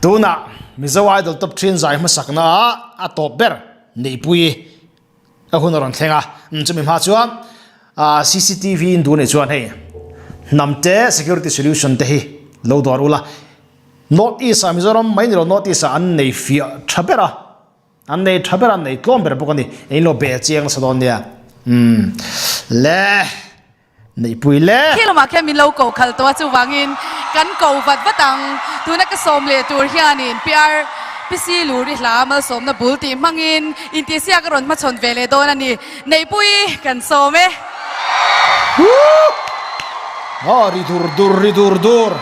Tunah Mizo Idol Top Thin zai hmasakna ah a tawp ber neihpui a hun a rawn thleng a. Chumi hma chuan CCTV in duh anih chuan hei hnamte security solution te hi lo dawr ula. North East ah Mizoram mai ni lo North East ah an nei fiah tha ber a. An nei tha ber a, an nei tlawm ber bawk a ni. Eng lo bel chiang nasa dawn nia. Umm le. Neihpui le. Khi lamah khian min lo koh khalh tawh a, chuvangin kan ko vat vat ang. Tuna ka sawm leh tur hianin PR PC Luri hla malsawmna bul tih hmangin intihsiak a rawn hmachhawn ve leh dawn a ni. Neihpui kan sawm e. Woo! Aw ri dur dur ri dur dur.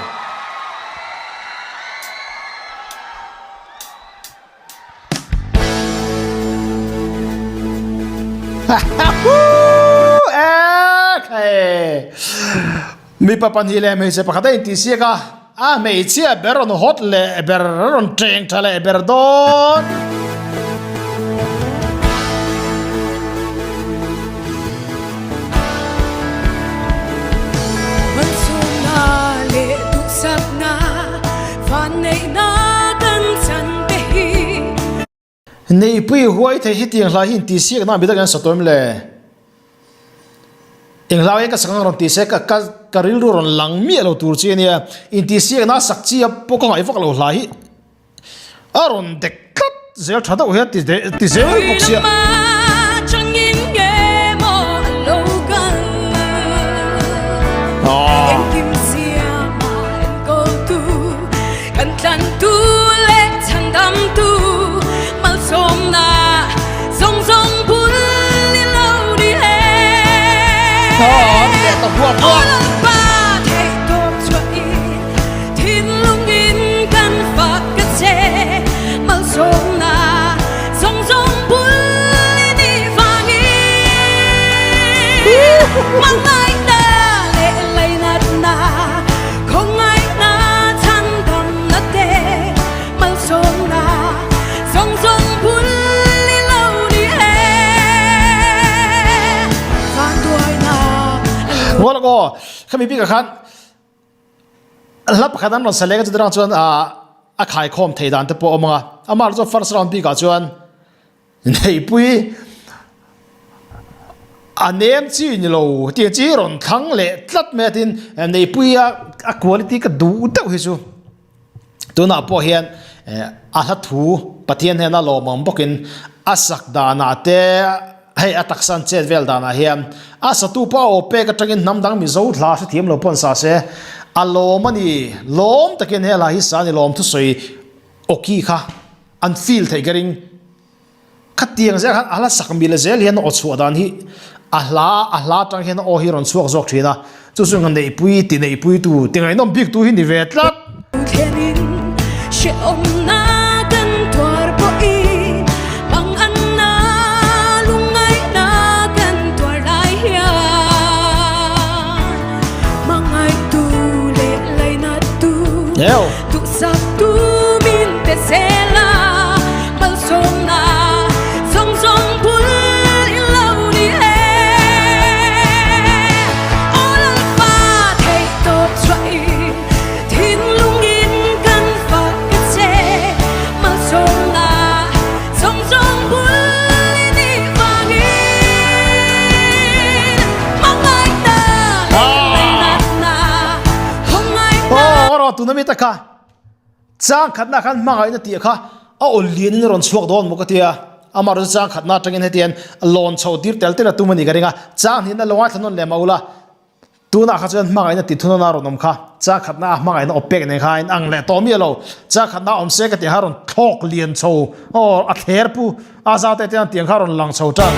Mipa pahnih leh hmeichhe pakhat a intihsiak a, a hmeichhia ber rawn hawt leh ber a rawn teng tha leh ber dawn. Neihpui huai thei hi tiang hla hi intihsiak na midang an sa tawh em le? Eng hla nge ka sak ang rawn tih se ka ka ka rilru rawn lang miah lo tur chi ania intihsiak na sak chi a pawh ka ngaih vak lo hla hi a rawn dek tlat zel tha deuh hian ti ti zel bawk sia. Ngaw aw khami bikah khan hla pakhat an rawn sa leng a chuti rang chuan ah a khaikhawm thei dan te pawh a awm ang a amah erawh chu first round bikah chuan Neihpui a nem chi ni lo tiang chi rawn thlang leh tlat mai a tin Neihpui a a quality ka duh deuh hi chu tunah pawh hian a hla thu Pathian hian a lawm ang bawkin a sak danah te hei a taksa an chet vel danah hian a satu pawh a aw pek atangin hnam dang Mizo hla hrethiam lo pawh an sa se a lawm a ni lawm takin he hla hi sa a ni lawm thusawi awki kha an feel theih ka ring. Khatiang zel khan a hla sak mila zel hian aw chhuah dan hi a hla a hla atang hian aw hi rawn chhuak zawk thin a, chu chu nga neihpui ti neihpui tu ti ngaihnawm bik tu hi ni ve tlat. Thlenin hrehawmna kan tuar pawhin manganna lungngaihna kan tuar lai hian hmangaihtu leh lainattu Duhsak tu min pe zel a, malsawmna zawng zawng bul i lo ni e. Aw Lalpa theih tawp chhuahin thinlungin kan fak ka che, malsawmna zawng zawng bul i nih vangin hmangaihna leh lainatna Aw rawh tuna mi taka chang khatna khan hmangaihna tih kha a awl lian in a rawn chhuak dawn maw ka tia amah erawh chu chang khatna atangin hetiang lawn chho tir tel tel a tum a ni ka ring a chang hnih na lo ngaithla nawn leh mah ula tunah kha chuan hmangaihna tih thun a rawn awm kha chang khatna a hmangaihna awp pek nen kha a inang leh tawh miah lo chang khatna awm se ka tih kha a rawn thlawk lian chho aw a thler pu A zau te te tiang kha rawn lang chho tan.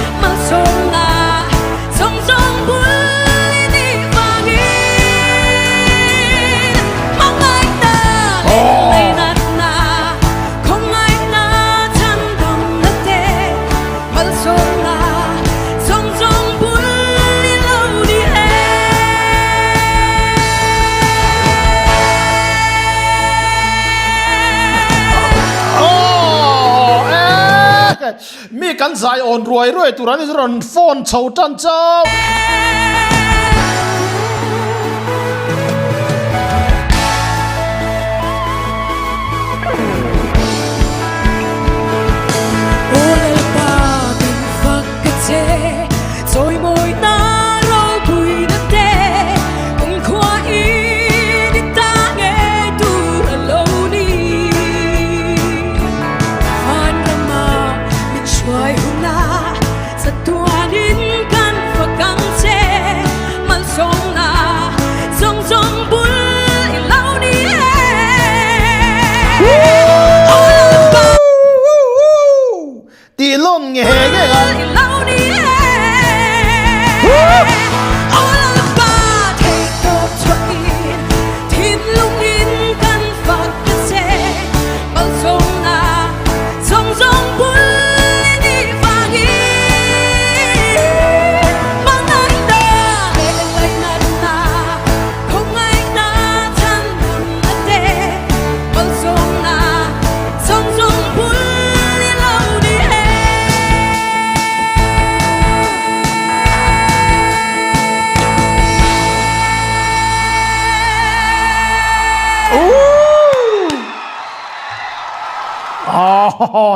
Mi kan zai awn ruai ruai tur an rawn phone chho tan chauh. nawn nge nge a.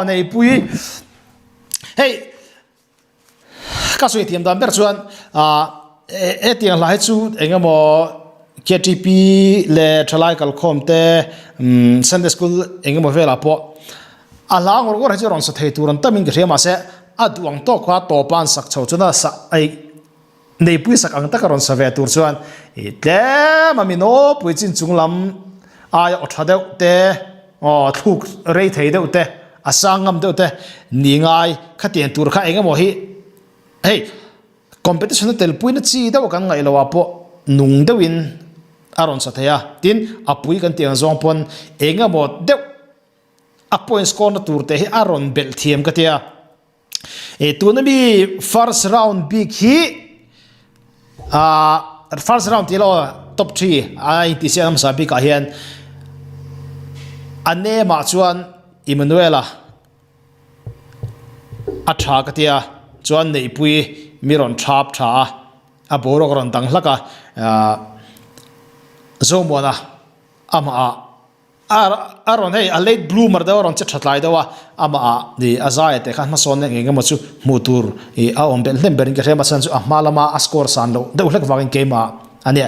Neipui hei Ka sawi thiam dan ber chuan ah hetiang hla hi chu eng emaw KTP leh thalai kalkhawm te umm Sunday school eng emaw velah pawh a hla ngawr ngawr hi chu rawn sa thei tur an tamin ka hria mahse a duh ang tawk kha tawpa an sak chho chuan a sak ei neipui sak ang taka rawn sa ve tur chuan ih tlem a mi nawpui chin chung lam aia aw tha deuh te aw thluk rei thei deuh te a sang ngam deuh te ni ngai khatiang tur kha eng emaw hi hei competition a telpuina chi deuh kan ngaih loh ah pawh nung deuhin a rawn sa thei a tin a pui kan tih ang zawng pawn eng emaw deuh a point score na tur te hi a rawn belh thiam ka tia. E tuna mi first round bik hi ah first round tih lo top 3 a in tih siam hmasa bikah hian a name ah chuan Emmanuela a tha ka tia chuan Neihpui mi rawn thap tha a a boruak a rawn dang hlak a ah Zomuana amah ah A rawn hei a late bloomer deuh a rawn che tha tlai deuh a, amah ah ih a zai teh khan hmasawn eng eng emaw chu hmuh tur ih a awm belh hnem berin ka hria mahse chu a hma lama a score san loh deuh hlek vangin keimah a nia.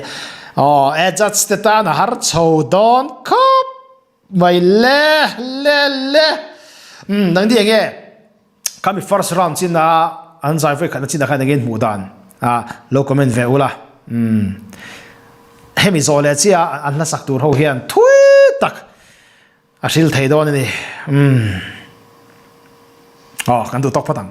Aw e judge te tan a har chho dawn khawp mai le le le umm nangni enge Khami first round chin a an zai vawi khatna chinah khan engin hmuh dan a lo comment ve ula umm hemi zawh leh chiah an hlasak tur ho hian thui tak a hril thei dawn a ni umm aw kan duh tawk phawt ang.